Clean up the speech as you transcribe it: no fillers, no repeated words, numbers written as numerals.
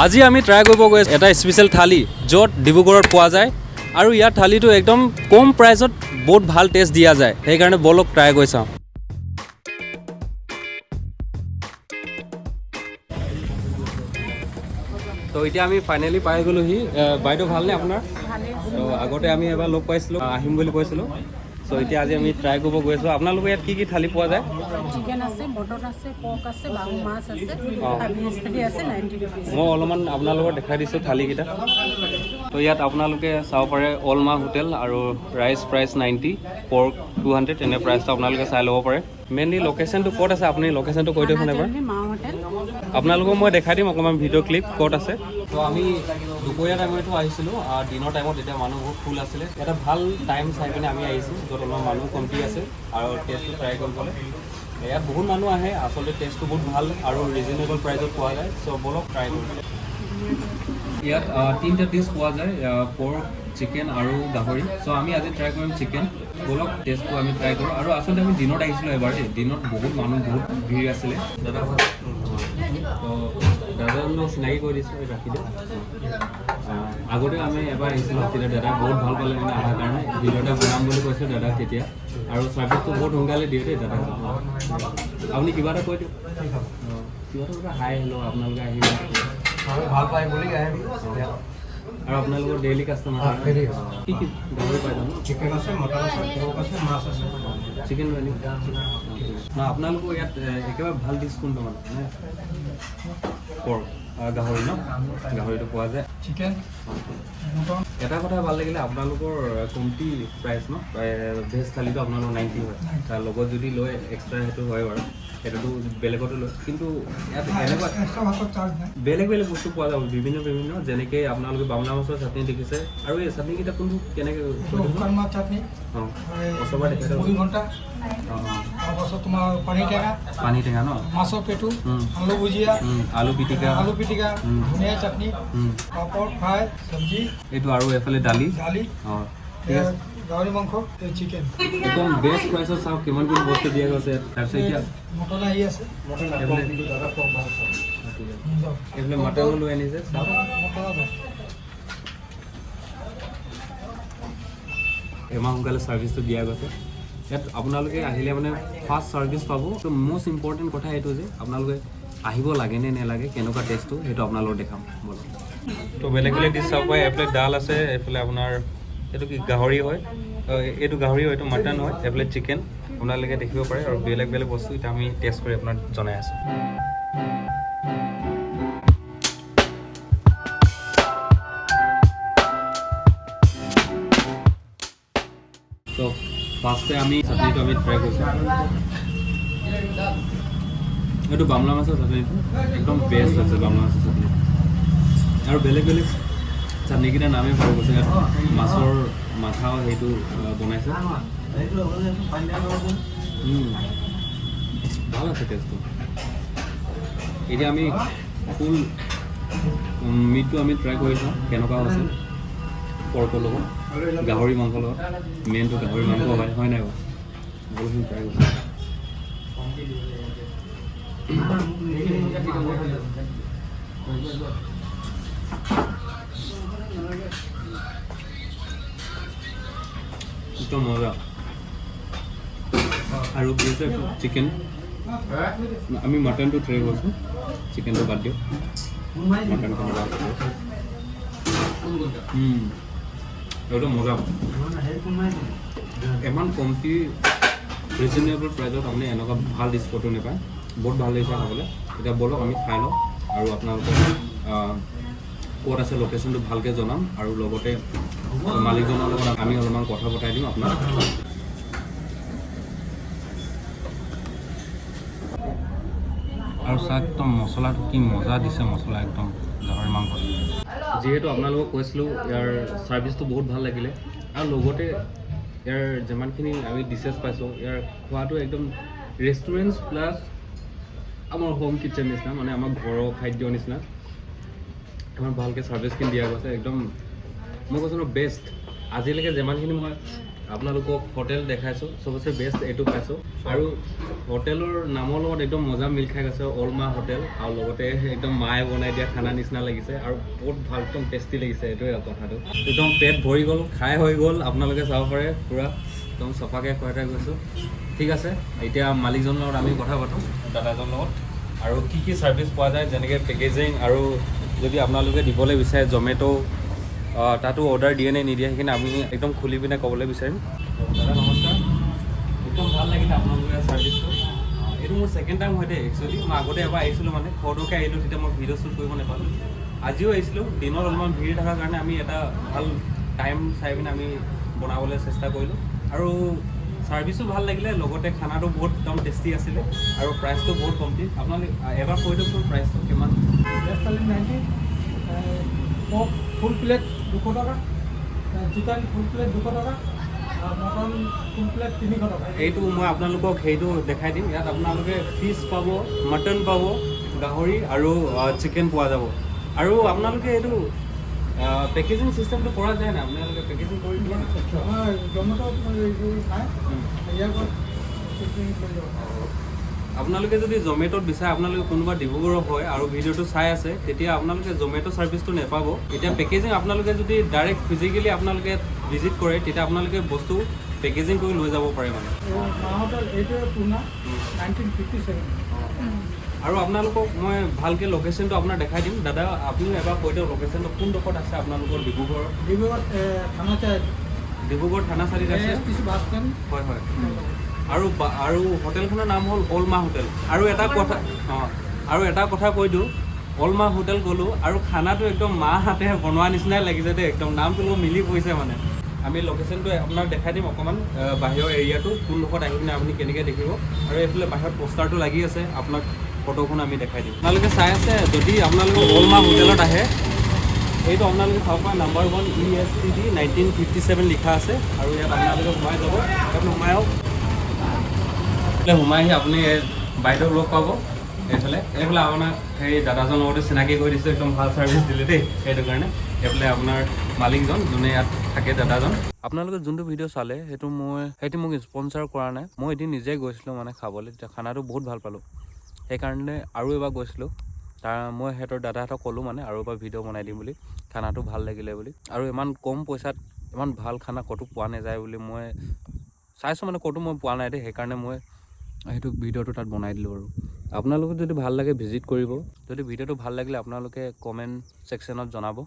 আজি আমি ট্ৰাই কৰিব গৈ আছোঁ এটা স্পেচিয়েল থালি য'ত ডিব্ৰুগড়ত পোৱা যায় আৰু ইয়াৰ থালিটো একদম কম প্ৰাইচত বহুত ভাল টেষ্ট দিয়া যায়। সেইকাৰণে ব'লক ট্ৰাই কৰি চাওঁ। তো এতিয়া আমি ফাইনেলি পাই গ'লোহি। বাইদেউ, ভালনে আপোনাৰ? তো আগতে আমি এবাৰ লগ পাইছিলোঁ, আহিম বুলি কৈছিলোঁ। চ' এতিয়া আজি আমি ট্ৰাই কৰিব গৈ আছোঁ। আপোনালোকৰ ইয়াত কি কি থালি পোৱা যায়? চিকেন আছে, মটন আছে, পৰ্ক আছে, বাহু মাছ আছে আৰু ভেজ থালি আছে 90 ৰুপিজ। মই অলপমান আপোনালোকক দেখাই দিছোঁ থালিকেইটা। তো ইয়াত আপোনালোকে চাব পাৰে অলমা হোটেল আৰু ৰাইচ প্ৰাইচ 90, পৰ্ক 200। এনে প্ৰাইচটো আপোনালোকে চাই ল'ব পাৰে। মেইনলি লোকেশ্যনটো ক'ত আছে, আপুনি লোকেশ্যনটো কৈ দিয়কচোন এবাৰ। মা হোটেল। আপোনালোকক মই দেখাই দিম অকণমান ভিডিঅ' ক্লিপ ক'ত আছে। তো আমি দুপৰীয়া টাইমতো আহিছিলোঁ আৰু দিনৰ টাইমত এতিয়া মানুহ বহুত ফুল আছিলে। এটা ভাল টাইম চাই পিনে আমি আহিছোঁ, য'ত অলপ মানুহ কমটি আছে আৰু টেষ্টটো ট্ৰাই কৰিবলৈ ইয়াত বহুত মানুহ আহে। আচলতে টেষ্টটো বহুত ভাল আৰু ৰিজনেবল প্ৰাইজত পোৱা যায়। চ' ব'লক ট্ৰাই কৰোঁ। ইয়াত তিনিটা ডিছ পোৱা যায়, পৰ্ক, চিকেন আৰু গাহৰি। চ' আমি আজি ট্ৰাই কৰিম চিকেন। ব'লক টেষ্টটো আমি ট্ৰাই কৰোঁ। আৰু আচলতে আমি দিনত আহিছিলোঁ এবাৰ দেই। দিনত বহুত মানুহ, বহুত ভিৰ আছিলে। দাদা ভাল? তো দাদাজনক চিনাকি কৰি দিছোঁ, এই ৰাখি দিয়ক। আগতে আমি এবাৰ আহিছিলোঁ, তেতিয়া দাদাক বহুত ভাল পালে মানে অহাৰ কাৰণে ভিডিঅ' এটা বনাম বুলি কৈছোঁ দাদাক তেতিয়া। আৰু ছাৰ্ভিচটো বহুত সোনকালে দিয়ে দেই দাদা। আপুনি কিবা এটা কৈ দিয়ক। অঁ, কিবা এটা হাই হেল্ল', আপোনালোকে আহিব। ভাল পায় বুলি আহে। আৰু আপোনালোকৰ ডেইলি কাষ্টমাৰ? Daily। কি কি গাহৰি পাই জানো? চিকেন আছে, মটন আছে, পৰ্ক আছে, মাছ আছে। চিকেন লৈ আনিম ন। আপোনালোকৰ ইয়াত একেবাৰে ভাল ডিছ কোনটো মানে পৰ্ক, গাহৰি ন, গাহৰিটো পোৱা যায়। Chicken, mutton. এটা কথা ভাল লাগিলে, আপোনালোকৰ কমটি প্ৰাইচ ন। ভেজ থালিটো আপোনালোকৰ 90 হয়, তাৰ লগত যদি লয় এক্সট্ৰা সেইটো হয় বাৰু, সেইটোতো বেলেগতো লয়। কিন্তু ইয়াত এনেকুৱা এক্সট্ৰা ভাতত চাৰ্জ নাই। বেলেগ বেলেগ বস্তু পোৱা যাব, বিভিন্ন বিভিন্ন। যেনেকৈ আপোনালোকে বামলা মাছৰ চাটনি দেখিছে। আৰু এই চাটনিকেইটা কোনটো কেনেকৈ এইটো শুকান মাছ চাটনি। অঁ, ওচৰৰ পৰা দেখাই দিয়ক। মুড়ি ঘণ্টা। অঁ। তাৰপাছত তোমাৰ পানী টেঙা। পানী টেঙা ন? মাছৰ পেটু। আলু ভুজিয়া। আলু পিটিকা। আলু পিটিকা। ধুনীয়া চাটনি। পাপৰ, ফ্ৰাই, চব্জি। এইটো আৰু এইফালে দালি। দালি। অঁ, ঠিক আছে। গাহৰি মাংস, এই চিকেন। একদম বেষ্ট প্ৰাইচত চাওক কিমানখিনি বস্তু দিয়া গৈছে ইয়াত। তাৰপিছত এতিয়া মটন আহি আছে। এইফালে মাটনো লৈ আনিছে, চাওক। মটন। ইমান সোনকালে ছাৰ্ভিচটো দিয়া গৈছে। ইয়াত আপোনালোকে আহিলে মানে ফাষ্ট ছাৰ্ভিচ পাব। ত' মষ্ট ইম্পৰ্টেণ্ট কথা এইটো যে আপোনালোকে আহিব লাগে নে নেলাগে, কেনেকুৱা টেষ্টটো সেইটো আপোনালোকক দেখাম ব'লক। তো বেলেগ বেলেগ ডিছ চাব পাৰে। এইফালে ডাল আছে, এইফালে আপোনাৰ এইটো কি গাহৰি হয়, এইটো গাহৰি হয়, এইটো মাটন হয়, এইফালে চিকেন। আপোনালোকে দেখিব পাৰে আৰু বেলেগ বেলেগ বস্তু এতিয়া আমি টেষ্ট কৰি আপোনাক জনাই আছোঁ। ত' ফাৰ্ষ্টে আমি চাটনিটো আমি ট্ৰাই কৰিছোঁ। এইটো বামলা মাছৰ চাটনিটো একদম বেষ্ট আছে, বামলা মাছৰ চাটনি। আৰু বেলেগ বেলেগ চাটনিকেইটাৰ নামেই ভাল গৈছে। ইয়াত মাছৰ মাথাও সেইটো বনাইছে। ভাল আছে টেষ্টটো। এতিয়া আমি ফুল মিটটো আমি ট্ৰাই কৰি চাওঁ কেনেকুৱা হৈছে পৰ্কৰ লগত, গাহৰি মাংসৰ লগত। মেইনটো গাহৰি মাংস হয়, হয় নাই বাৰু? সকলোখিনি ট্ৰাই কৰিছোঁ। একদম মজা। আৰু কি আছে? চিকেন। আমি মাটনটো ট্ৰাই কৰিছোঁ, চিকেনটো বাদ দিয়ক। মাটন কেনেকুৱা আছে? এইটো মজা। ইমান কমটি ৰিজনেবল প্ৰাইজত আপুনি এনেকুৱা ভাল ডিছ ক'তো নাপায়। বহুত ভাল লাগিছে খাবলৈ। এতিয়া ব'লক আমি খাই লওঁ আৰু আপোনালোকক ক'ত আছে লোকেশ্যনটো ভালকৈ জনাম আৰু লগতে মালিকজনৰ লগত আমি অলপমান কথা পতাই দিম আপোনাক। আৰু চাহ একদম মছলাটো কি মজা দিছে, মছলা একদম গাহৰি মাংস। যিহেতু আপোনালোকক কৈছিলোঁ, ইয়াৰ ছাৰ্ভিচটো বহুত ভাল লাগিলে আৰু লগতে ইয়াৰ যিমানখিনি আমি ডিছেছ পাইছোঁ, ইয়াৰ খোৱাটো একদম ৰেষ্টুৰেণ্টছ প্লাছ আমাৰ হোম কিটচেন নিচিনা, মানে আমাৰ ঘৰৰ খাদ্য নিচিনা। ইমান ভালকৈ ছাৰ্ভিচখিনি দিয়া গৈছে। একদম মই কৈছোঁ ন, বেষ্ট। আজিলৈকে যিমানখিনি মই আপোনালোকক হোটেল দেখাইছোঁ, চবতছে বেষ্ট এইটো পাইছোঁ। আৰু হোটেলৰ নামৰ লগত একদম মজা মিল খাই গৈছে, অলমা হোটেল। আৰু লগতে একদম মায়ে বনাই দিয়া খানা নিচিনা লাগিছে আৰু বহুত ভাল, একদম টেষ্টি লাগিছে। এইটোৱে আৰু কথাটো, একদম পেট ভৰি গ'ল, খাই হৈ গ'ল। আপোনালোকে চাব পাৰে, পূৰা একদম চফাকৈ খুৱাই থৈ গৈছোঁ। ঠিক আছে, এতিয়া মালিকজনৰ লগত আমি কথা পাতোঁ, দাদাজনৰ লগত, আৰু কি কি ছাৰ্ভিচ পোৱা যায়, যেনেকৈ পেকেজিং, আৰু যদি আপোনালোকে দিবলৈ বিচাৰে জমেট', তাতো অৰ্ডাৰ দিয়ে নে নিদিয়ে, সেইখিনি আমি একদম খুলি পিনে ক'বলৈ বিচাৰিম। দাদা, নমস্কাৰ। একদম ভাল লাগিলে আপোনালোকে ছাৰ্ভিচটো। এইটো মোৰ ছেকেণ্ড টাইম হয় দেই। একচুৱেলি মই আগতে এবাৰ আহিছিলোঁ, মানে ফটোকে আহিলোঁ, তেতিয়া মই ভিডিঅ' শ্বুট কৰিব নাপালোঁ। আজিও আহিছিলোঁ, দিনত অলপমান ভিৰ থকাৰ কাৰণে আমি এটা ভাল টাইম চাই পিনে আমি বনাবলৈ চেষ্টা কৰিলোঁ। আৰু ছাৰ্ভিচো ভাল লাগিলে, লগতে খানাটো বহুত একদম টেষ্টি আছিলে আৰু প্ৰাইচটো বহুত কমটি। আপোনালোকে এবাৰ কৈ দিয়কচোন, প্ৰাইচটো কিমান? ভেজ থালি 90, পৰ্ক ফুল প্লেট 200 টকা, চিকেন ফুল প্লেট 200 টকা, মটন ফুল প্লেট 300 টকা। এইটো মই আপোনালোকক সেইটো দেখাই দিম। ইয়াত আপোনালোকে ফিছ পাব, মটন পাব, গাহৰি আৰু চিকেন পোৱা যাব। আৰু আপোনালোকে এইটো পেকেজিং চিষ্টেমটো কৰা যায় নাই? আপোনালোকে পেকেজিং কৰি দিয়ে নাই? আমাৰ জমেট' খায়, ইয়াৰ পৰা পেকিং কৰি যাব। আপোনালোকে যদি জমেট'ত বিচাৰে, আপোনালোকে কোনোবা ডিব্ৰুগড়ৰ হয় আৰু ভিডিঅ'টো চাই আছে, তেতিয়া আপোনালোকে জমেট' ছাৰ্ভিচটো নাপাব। এতিয়া পেকেজিং আপোনালোকে যদি ডাইৰেক্ট ফিজিকেলি আপোনালোকে ভিজিট কৰে, তেতিয়া আপোনালোকে বস্তু পেকেজিং কৰি লৈ যাব পাৰে মানে। মা হোটেল এইটোৱে পুৰণা, 1957। আৰু আপোনালোকক মই ভালকৈ লোকেশ্যনটো আপোনাৰ দেখাই দিম। দাদা, আপুনিও এবাৰ কৈ দিয়ক, লোকেশ্যনটো কোনডোখৰত আছে আপোনালোকৰ ডিব্ৰুগড়ৰ? ডিব্ৰুগড় থানা চাৰিআলি। ডিব্ৰুগড় থানা চাৰিআলিত আছে। S T C bus stand. হয়, আৰু হোটেলখনৰ নাম হ'ল অলমা হোটেল। আৰু এটা কথা কৈ দিওঁ, অলমা হোটেল গ'লোঁ আৰু খানাটো একদম মা হাতে বনোৱা নিচিনাই লাগিছে দেই, একদম নামটো লগত মিলি পৰিছে মানে। আমি লোকেশ্যনটো আপোনাক দেখাই দিম অকণমান, বাহিৰৰ এৰিয়াটো কোনডোখৰত আহি পিনে আপুনি কেনেকৈ দেখিব। আৰু এইফালে বাহিৰত পোষ্টাৰটো লাগি আছে, আপোনাক ফটোখন আমি দেখাই দিম। আপোনালোকে চাই আছে, যদি আপোনালোকে অলমা হোটেলত আহে, এইটো আপোনালোকে চাব পাৰে, number 1 ESTD 1957 লিখা আছে। আৰু ইয়াত আপোনালোকে সোমাই যাব। আপুনি সোমাই আহক। এইফালে সোমাই আহি আপুনি এই বাইদেউক লগ পাব। এইফালে আপোনাক সেই দাদাজনৰ লগতে চিনাকি কৰি দিছোঁ। একদম ভাল ছাৰ্ভিচ দিলে দেই, সেইটো কাৰণে। এইফালে আপোনাৰ মালিকজন, যোনে ইয়াত থাকে, দাদাজন। আপোনালোকে যোনটো ভিডিঅ' চালে, সেইটো মোক স্পনচাৰ কৰা নাই। মই এদিন নিজে গৈছিলোঁ মানে খাবলৈ, তেতিয়া খানাটো বহুত ভাল পালোঁ, সেইকাৰণে আৰু এবাৰ গৈছিলোঁ। তাৰ মই সিহঁতৰ দাদাহঁতক ক'লোঁ মানে আৰু এবাৰ ভিডিঅ' বনাই দিম বুলি, খানাটো ভাল লাগিলে বুলি। আৰু ইমান কম পইচাত ইমান ভাল খানা ক'তো পোৱা নাযায় বুলি মই চাইছোঁ, মানে ক'তো মই পোৱা নাই দেই। সেইকাৰণে মই সেইটো ভিডিঅ'টো তাত বনাই দিলোঁ। আৰু আপোনালোকক যদি ভাল লাগে, ভিজিট কৰিব। যদি ভিডিঅ'টো ভাল লাগিলে, আপোনালোকে কমেণ্ট ছেকশ্যনত জনাব।